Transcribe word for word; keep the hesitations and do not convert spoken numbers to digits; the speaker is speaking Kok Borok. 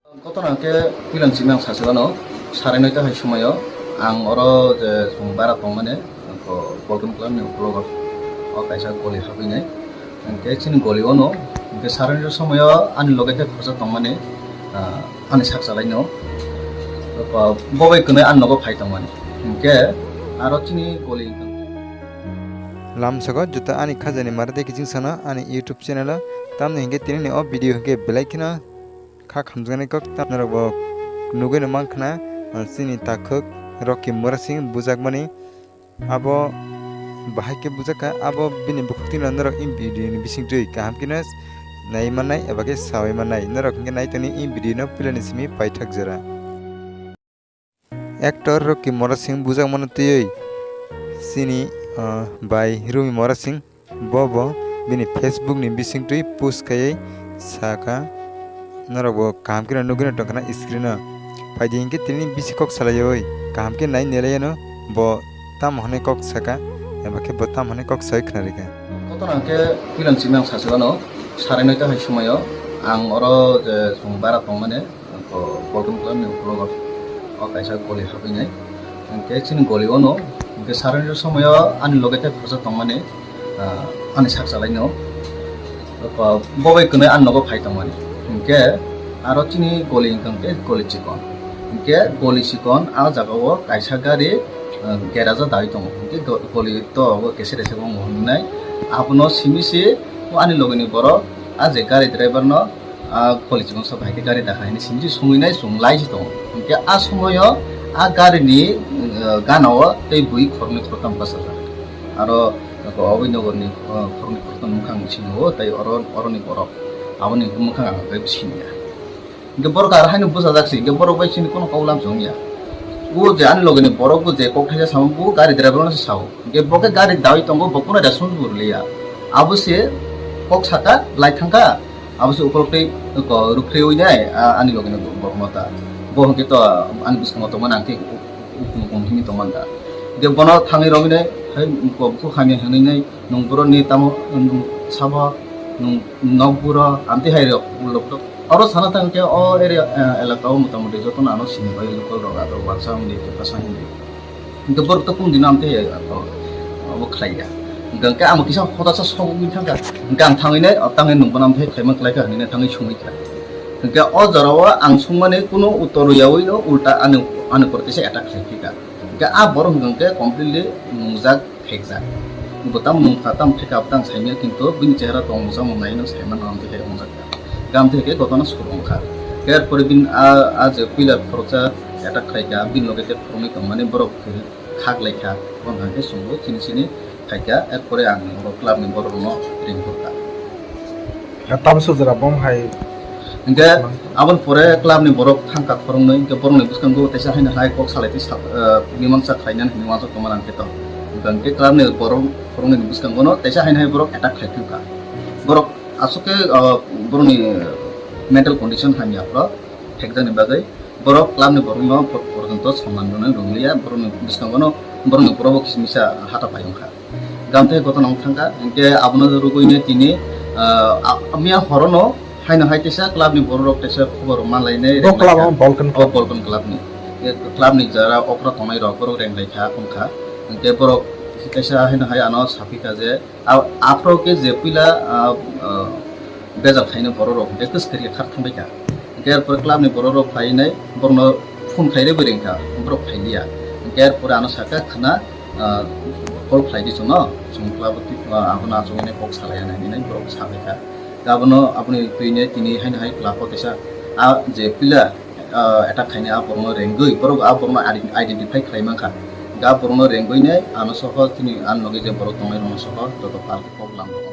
Gotona hwnkhe puilani simi ang sachi mano, sare noita hai somoio ang oro je chwng bara tongmani, Bolton Club ni ukologo o kaisa goli habwi nai. Hwnkhe chini goli ono, hwnkhe sare noita somoio ani loge tei khoroksa tongmani, ah, ani sak chalai no, bo bai kwnwi ani nogo phai tongmani. Hwnkhe aro chini goli wngkha. Lamsogo joto ani khajani mara tei kiching sana ani YouTube channel o, tamni hwnkhe tini ni o video hwnkhe belai kheno kha khamjaknai kok tam norok bo nugwi no mankha na, ah, chini takhuk Rocky Murasing bujakmani abo bahai khe bujakha, abo bini bukhuk tini norok in video ni bising twi kaham kheno nai mannai eba khe sawi mannai, norok hwnkhe nai tongni in video no puilani simi paithak jora. Actor Rocky Murasing bujakmano twiwi chini, ah, bai Rumi Murasing bo bo bini Facebook ni bisingtwi post khaiwi sakha, norok bo kaham kheno nugwino tongkha na screen o. Phaidi hinkhe tini bisi kok salaiwi kaham khe nai nelaiano bo tamo hwnwi kok sakha, eba khe bo tamo hwnwi kok sawi khna rikha. Gotona hwnkhe puilani simi ang sachi mano, sare noita hai somoio ang oro je chwng bara tongmani, Bolton Club ni ukologo o kaisa goli habwi nai. Hwnkhe chini goli ono, hwnkhe sare noita somoio ani loge tei khoroksa tongmani, ah, ani sak chalai no, bo bai kwnwi ani nogo phai tongmani. Hwnkhe aro chini goli wngkha hwnkhe goli chikon. Hwnkhe goli chikon a jagao kaisa gari, ah, garage o dawi tongo. Hwnkhe go-, goli to abo kese rese bo wng nai. Abono simi se ani logini borok a je gari driver no, ah, goli chikon sa bai khe gari dakha hini simi se sungwi nai, chwng lai se tongo. Hwnkhe a somoio a gari ni, ah, gana o tei bui khoroknwi khoroktham bachajak. Aro aboni nogor ni, ah, khoroknwi khoroktham mwkhang sini o tei oro, oro ni borok aboni mwkhang ang tei sini ya. Hwnkhe borok aro haino bwsajak se, hwnkhe borok bai chini kono kok lam se wngya. O je ani loge ni borok bo je kok thaisa samo bo gari driver no se sao. Hwnkhe bo khe gari dawi tongo, bo kono response bo rwliya. Abo se kok saka lai thangkha, abo se ukolok tei ko rukre oi nai, a, ani loge ni borok no ta. Bo hwnkhe to ani bwskango tongmani ang khe u-, u-, ukung ukung himwi tongmani da. Hwnkhe bono thangwi romwi nai, hai ko, ko hamya hwnwi nai. Nwng boroni tamo, nwng sabo, nwng nokburo, amtwi hai rok, ulok rok. Oro sana thang khe o area, eh, elaka o motamuti jotono ano sini bai local rok, aro Wansa hwnwi, Tiprasa hwnwi. Hwnkhe borok to kung dino amtwi hai, abo khlai ya. Hwnkhe amo kisa hotasa sok wngwi thangkha. Hwnkhe ang thangwi nai, o tangwi nwng bono amtwi hai khaima khlai kha hwnwi nai thangwi sungwi kha. Hwnkhe o jorao ang sungmani kunu uttor rwyaui no ulta ani, ani pore kisa attack khlai phi kha. Hwnkhe a borok hwnkhe completely nungjak. Phekjak. Bo tamo nung kha, tamo pheka, tamo saimya, kintu bini chehra tong mosang mung naino saimano, amtwi khe wngjak kha. Amtwi khe gotona sur wngkha. Erpore bini a, a je puila khoroksa attack khlai kha, bini loge tei khoroknwi tongmani borok khe khak lai kha. Bo hwnkha khe chwngbo chini chini khai kha. Erpore ang oro club ni borok rokno ring hor kha. Tamsuk jora bom hai. Hingke aboni pore club ni borok thangkha khoroknwi, hingke borokni bwskango teisa haino hai kok salai twi sa-, eh, mimangsa khlainani hinwi uansuk tongma nang khe to. Hingke club ni borok khoroknwi ni bwskango no teisa haino hai borok attack khlai phiyokha. Borok aswk khe, eh, borokni mental condition hamya phro thekjakni bagwi borok club ni borokno por-, porjonto soman rwnani rwngliya, borokni bwskango no borokni borok bo kisa misa hata pai wngkha. Gamthai gotona wng thangkha, hingke abono rwgwino tini, ah, a-, miya horono haino hai teisa club ni borok rok teisa khobor rok manlainai. Bo club o Balkan club. Balkan club ni. E club ni jara okra tongnai rok borok renglai kha, wng kha. Hingke borok teisa haino hai ano saphi kha je, a-, aphro khe je puila, ah, ah, bejal khaino borok rok hingke kwskwrwi khar thangbai kha. Hingke erpore club ni borok rok phainai, borokno phone khairwi bo ring kha, borok phailiya. Hingke erpore ano sakha khna, ah, call khlai di chwngno, chwng club o twi, ah, abono achugwi nai kok salai ya nai hinwi borok sabai kha. Abono, aboni twi nai tini haino hai club o teisa, ah, je puila, ah, attack khainai a borokno rengwi, borok a borokno ide-, identify khlai mankha. Ga borokno rengwi nai ano soho tini ano logi je borok tongnai rokno soho joto pal kok lam rok.